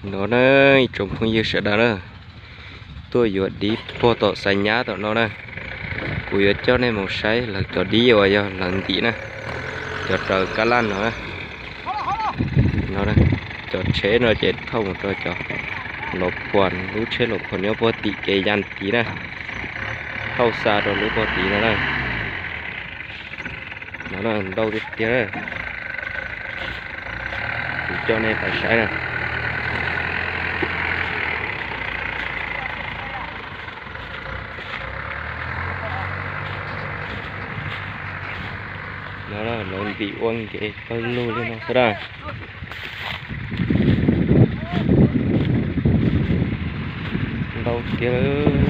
No na, ib tsoom phooj ywg sawv daws na, tuaj yuav dib puag tom Xaiv Nyab tom no na. Kuv yuav coj nej mus saib lawv cov dib uas yog lawv ntim na, cov raws kab laj no na. No, cov tsheb no ces thauj mus rau cov los phuam, lub tsheb los phuam nyob puag tim kev ya tid na, thauj xa rau lub puag tid no na. No ntau tiag tiag, kuv coj nej pais saib na. No lawv ntim ua nkev pawg lug li no xwb na. Ntau tiag.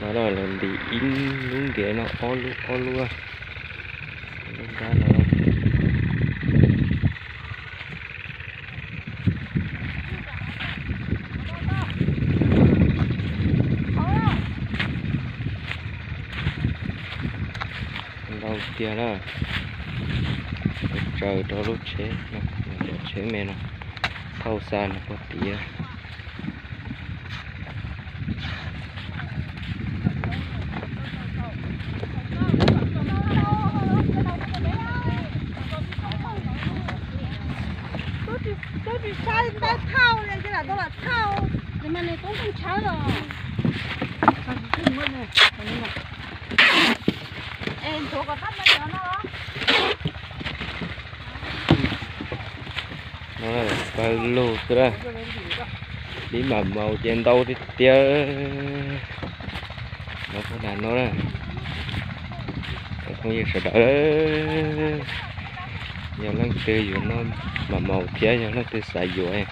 No lawv ntim ib lub nkev no ob lub ob lub, lub nrab no. Ntau tiag na, tsaws rau lub tsheb, cov tsheb me no thauj xa no puag tid. Twb tsis saib ntau thauj li, ces lam tau lam thauj. Ces mas nws tub ntshawv los. No pawg lug xwb na, dib mam maus ces ntau tiag tiag. No pog nram no na, phooj ywg sawv daws, yog leej twg yuav noj mam maus thiab yog leej twg xav yuav,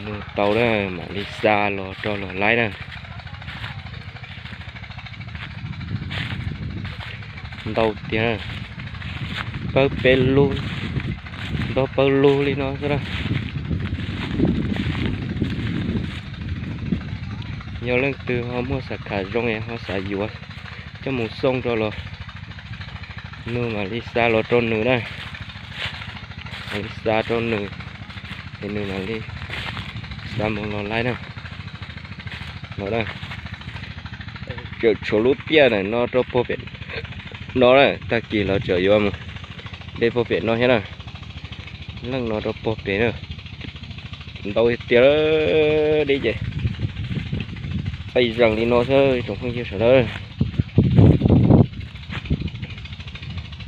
nug tau na, mam li xa los rau luag laib na. Ntau tiag, pawg peb lub, nto pawg lug li no xwb na. Yog leej twg ho muaj xav khav zoo es ho xav yuav coj mus xoo rau los, nws mam li xa los rau nws na, mam li xa rau nws, ces nws mam li xa mus los laib na. No, tseem tshuav lub tiaj na no rau puag pem no na, tag kis los tseem yuav mus de puag pem no thiab na. Leej no rau puag pem na, ntau tiag, dib ces pais zees li no xwb tsoom phooj ywg sawv daws.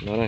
No na,